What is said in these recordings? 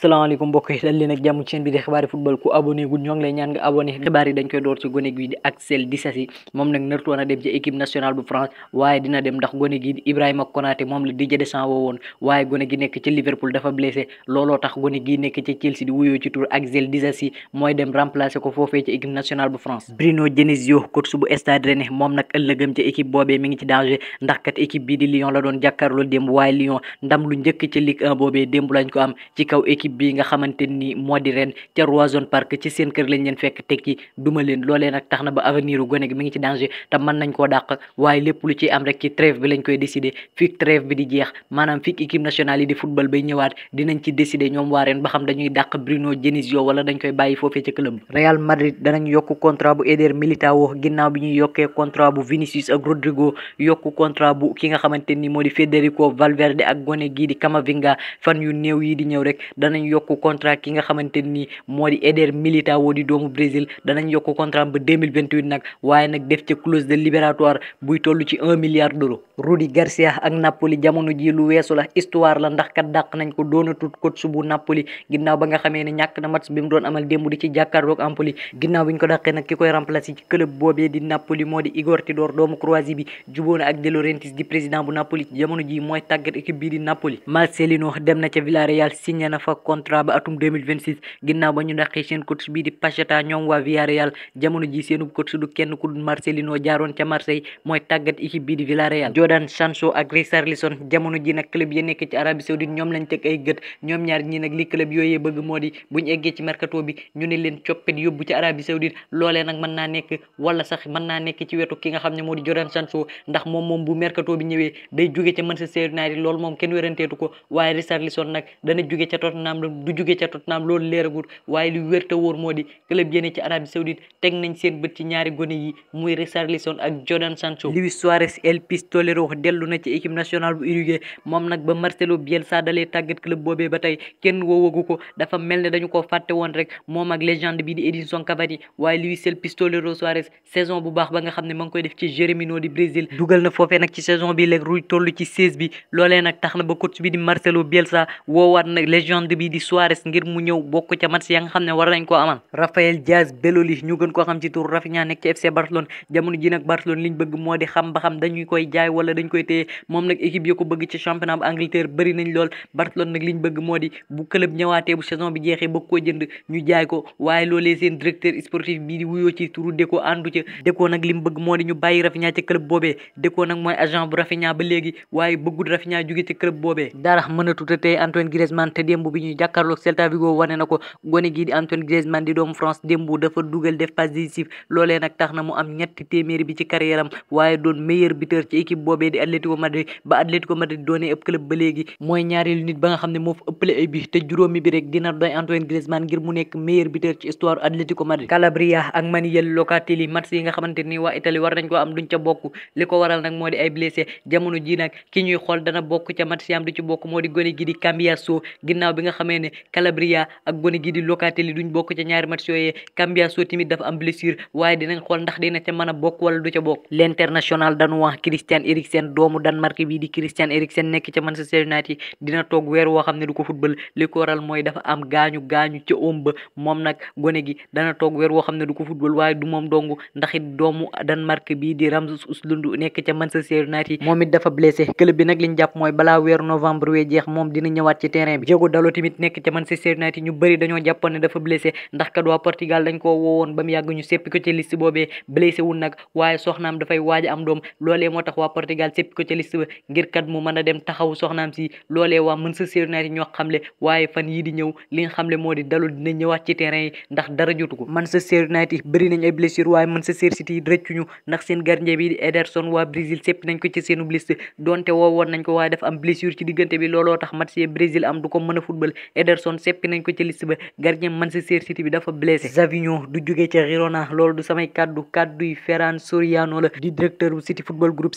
salaamaaleykum mbokk yi dal leen ak jàmm ci chaîne bi di xibaari football ku abonné gul ñoo ngi lay ñaan nga abonné. xibaar yi dañ koy door ci gone gi di Axel Disasi moom nag nartoon a dem ci équipe nationale bu France waaye dina dem ndax gone gi di Ibrahima Konaté moom la Didier Deschamps woowoon waaye gone gi nekk ci Liverpool dafa blessé looloo tax gone gi nekk ci Chelsea di wuyoo ci tur Axel Disasi mooy dem remplacer ko foofee ci équipe nationale bu France. Bruno Genesio coach bu Stade Rennais moom nag ëllëgam ci équipe boobee mi ngi ci danger ndax kat équipe bii di Lyon la doon jàkkaarloo démb waaye Lyon ndam lu njëkk ci Ligue 1 boobee démb lañ ko am ci kaw équipe bi nga xamante ni moo di ren ca Roison Park ci seen kër lañ leen fekk teg ci duma leen loolee nag tax na ba avenir u gone gi mi ngi ci danger te mën nañ koo dàq waaye lépp lu ci am rek ci trêve bi lañ koy décider fii trêve bi di jeex maanaam fii équipe nationale yi di football bay ñëwaat dinañ ci décider ñoom waa ren ba xam dañuy dàq Bruno Genesio wala dañ koy bàyyi foofee ca club. Real Madrid danañ yokk contrat bu Eder Militao ginnaaw bi ñuy yokkee contrat bu Vinicius ak Rodrigo yokk contrat bu ki nga xamante ni moo di Federico Valverde ak gone gii di Camavinga fan yu néew yi di ñëw rek danañ yokk contrat ki nga xamante ni moo di Eder Militao di doomu Brésil danañ yokk contrat ba 2028 nag waaye nag def ca clause de libératoire buy toll ci 1 milliard d'euros. Rudi Garcia ak Napoli jamono ji lu weesu la histoire la ndax kat dàq nañ ko doonatut coach bu Napoli ginnaaw ba nga xamee ne ñàkk na match bi mu doon amal démb di ci jàkkaarloog Empoli ginnaaw bi ñu ko dàqee nag ki koy remplacer ci club boobee di Napoli moo di Igor Tudor doomu Croatie bi jubóo na ak De Laurentiis di président bu Napoli jamono ji mooy tàggat équipe bii di Napoli. Marcelino dem na ca Villarreal signé na fa contrat ba atum 2026 ginnaaw ba ñu dàqee seen coach bii di Pacheta ñoom waa Villarreal jamono ji seenu coach du kenn ku Marcelino jaaroon ca Marseille mooy tàggat équipe bii di Villarreal. Jadon Sancho ak Richarlison jamono ji nag club yi nekk ci Arabie Saoudite ñoom lañ teg ay gët ñoom ñaar ñi nag li club yooyee bëgg moo di buñ eggee ci mercato bi ñu ne leen coppet yóbbu ci Arabie Saoudite loolee nag mën naa nekk wala sax mën naa nekk ci wetu ki nga xam ne moo di Jadon Sancho ndax moom bu mercato bi ñëwee day jóge ca Manchester United loolu moom kenn wéranteetu ko waaye Richarlison nag dana jóge ca Tottenham du jóge ca Tottenham loolu leeragul waaye lu wér te wóor moo di club yéene ci Arabie Saoudite teg nañ seen bët ci ñaari gone yi muy Richarlison ak Jadon Sancho. Luis Suarez El Pistolero dellu na ci équipe nationale bu Uruguay moom nag ba Marcelo Bielsa dalee tàggat club boobee ba tey kenn woowagu ko dafa mel ne dañu ko fàtte woon rek moom ak légende bi di Edinson Cavani waaye Luis El Pistolero Suarez saison bu baax ba nga xam ne ma ngi koy def ci Germinho di Brésil dugal na foofee nag ci saison bi léegi ruy toll ci 16 bi loolee nag tax na ba coach bi di Marcelo Bielsa woowaat nag légende bi di Suarez ngir mu ñëw bokk ca match ya nga xam ne war nañ koo amal. Rafael Diaz Beloli ñu gën koo xam ci tur Rafinha nekk ci FC Barcelone jamono ji nag Barcelone liñ bëgg moo di xam ba xam dañuy koy jaay wala dañ koy téye moom nag équipe yi ko bëgg ci championnat bu Angleterre bëri nañ lool Barcelone nag liñ bëgg moo di bu club ñëwaatee bu saison bi jeexee bëgg koo jënd ñu jaay ko waaye loolee seen directeur sportif bii di wuyoo ci turu Deco àndu ca Deco nag lim bëgg moo di ñu bàyyi Rafinha ci club boobee Deco nag mooy agent bu Rafinha ba léegi waaye bëggul Rafinha jóge ci club boobee dara mënatut a tey Antoine Griezmann te démb bi ñuy jàkkaarloog Celta Vigo wane na ko gone gii di Antoine Griezmann di doomu France démb dafa dugal def passe décisif loolee nag tax na mu am ñetti téeméeri bi ci carrière am waaye doon meilleur buteur ci équipe boobee di Atlético Madrid ba Atlético Madrid doonee ëpp club ba léegi mooy ñaareelu nit ba nga xam ne moo fa ëppale ay bi te juróomi bi rek dina doy Antoine Griezmann ngir mu nekk meilleur buteur ci histoire Atlético Madrid. Calabria ak Manuel Locatelli match yi nga xamante ni waa Italie war nañ ko am duñ ca bokk li ko waral nag moo di ay blessé jamono ji nag ki ñuy xool dana bokk ca match yam du ci bokk moo di gone gi di Cambiaso ginnaaw bi nga xamee ne Calabria ak gone gi di Locatelli duñ bokk ca ñaari match yooyee Cambiaso tamit dafa am blessure waaye dinañ xool ndax dina ca mën a bokk wala du ca bokk. L'international danois Christian Eriksen doomu Danemark bii di Christian Eriksen nekk ca Manchester United dina toog weer woo xam ne du ko football li ko waral mooy dafa am gaañu ca omba moom nag gone gi dana toog weer woo xam ne du ko football waaye du moom dong ndax it doomu Danemark bii di Rasmus Højlund nekk ca Manchester United moom it dafa blessé club bi nag liñ jàpp mooy balaa weeru novembre wee jeex moom dina ñëwaat ci terrain bi. Diogo Dalot tamit nekk ca Manchester United ñu bëri dañoo jàppoon ne dafa blessé ndax kat waa Portugal dañ koo woowoon ba mu yàgg ñu seppi ko ci liste boobee blessé wul nag waaye soxnaam dafay waaj am doom loolee moo tax waa Portugal seppi ko ci liste ba ngir kat mu mën a dem taxaw soxnaam si loolee waa Manchester United ñoo xamle waaye fan yii di ñëw li nga xamle moo di Dalot dina ñëwaat ci terrain yi ndax dara jotu ko. Manchester United bëri nañ ay blessure waaye Manchester City rëccuñu ndax seen gardien bi di Ederson waa Brésil seppi nañ ko ci seenu liste donte woowoon nañ ko waaye dafa am blessure ci diggante bi looloo tax match yi Brésil am du ko mën a football Ederson seppi nañ ko ci liste ba gardien Manchester City bi dafa blessé. Xavinho du jóge ca Girona loolu du samay kadduy Ferran Soriano la di directeur bu City Football Group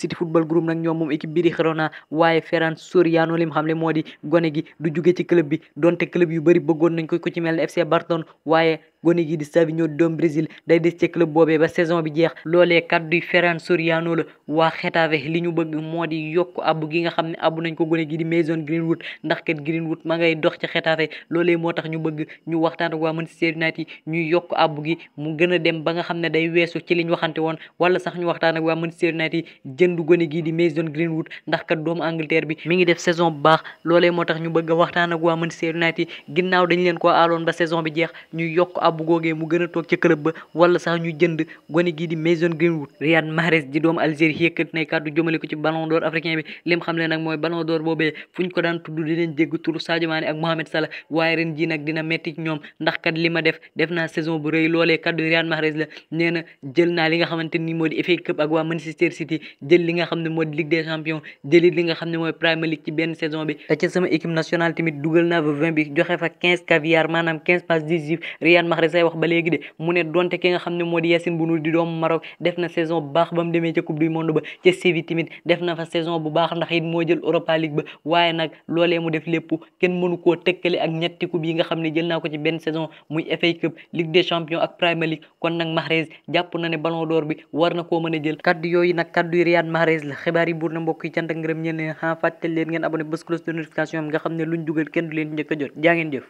nag ñoom moom équipe bi di Girona waaye Ferran Soriano lim xam le moo di gone gi du jóge ci club bi donte club yu bëri bëggoon nañ ko ci mel ne FC Barcelone waaye gone gi di Savinho doom Brésil day des ci club boobee ba saison bi jeex. loolee kadduy Ferran Soriano la. waa Getafe li ñu bëgg moo di yokk abbu gi nga xam ne abbu nañ ko gone gi di Mason Greenwood ndax kat Greenwood ma ngay dox ci Getafe loolee moo tax ñu bëgg ñu waxtaan ak waa Manchester United ñuy yokk abbu gi mu gën a dem ba nga xam ne day weesu ci liñ waxante woon wala sax ñu waxtaan ak waa Manchester United jënd gone gi di Mason Greenwood ndax kat doomu Angleterre bi mi ngi def saison bu baax. loolee moo tax ñu bëgg a waxtaan ak waa Manchester United ginnaaw dañ leen koo aaloon ba saison bi jeex ñu yokk abbu googee mu gën a toog ci club ba wala sax ñu jënd gone gi di Mason Greenwood. Riyad Mahrez di doomu Algérie yëkkat nay kàddu jëmale ko ci ballon d'or africain bi lim xam le nag mooy ballon d'or boobee fu ñu ko daan tudd dinañ dégg turu Sadio Mané ak Mohamed Salah waaye ren ji nag dina metti ci ñoom ndax kat li ma def naa saison bu rëy loolee kàddu Riyad Mahrez la nee na jël naa li nga xamante ni moo di FA Cup ak waa Manchester City jël li nga xam ne moo di Ligue des Champions jëlit li nga xam ne mooy Premier League ci benn saison bi te ca sama équipe nationale tamit dugal naa fa 20 bi joxe fa 15 caviar maanaam 15 passes décisives Riyad Mahrez say wax ba léegi de mu ne donte ki nga xam ne moo di Yassine Bounoul di doomu Maroc def na saison bu baax ba mu demee ca coupe du monde ba ca Séville tamit def na fa saison bu baax ndax it moo jël Europa League ba waaye nag loolee mu def lépp kenn mënu koo tëkkale ak ñetti coupe yi nga xam ne jël naa ko ci benn saison muy FA Cup Ligue des Champions ak Premier League kon nag Mahrez jàpp na ne ballon d'or bi war na koo mën a jël kaddu yooyu nag kaddu Riyad Mahrez la xibaar yi buur na mbokk yi cant ak ngërëm ñeen leen fàttali leen ngeen abonné bés cloche de notification nga xam ne luñ dugal kenn du leen njëkk a jot jaa ngeen jëf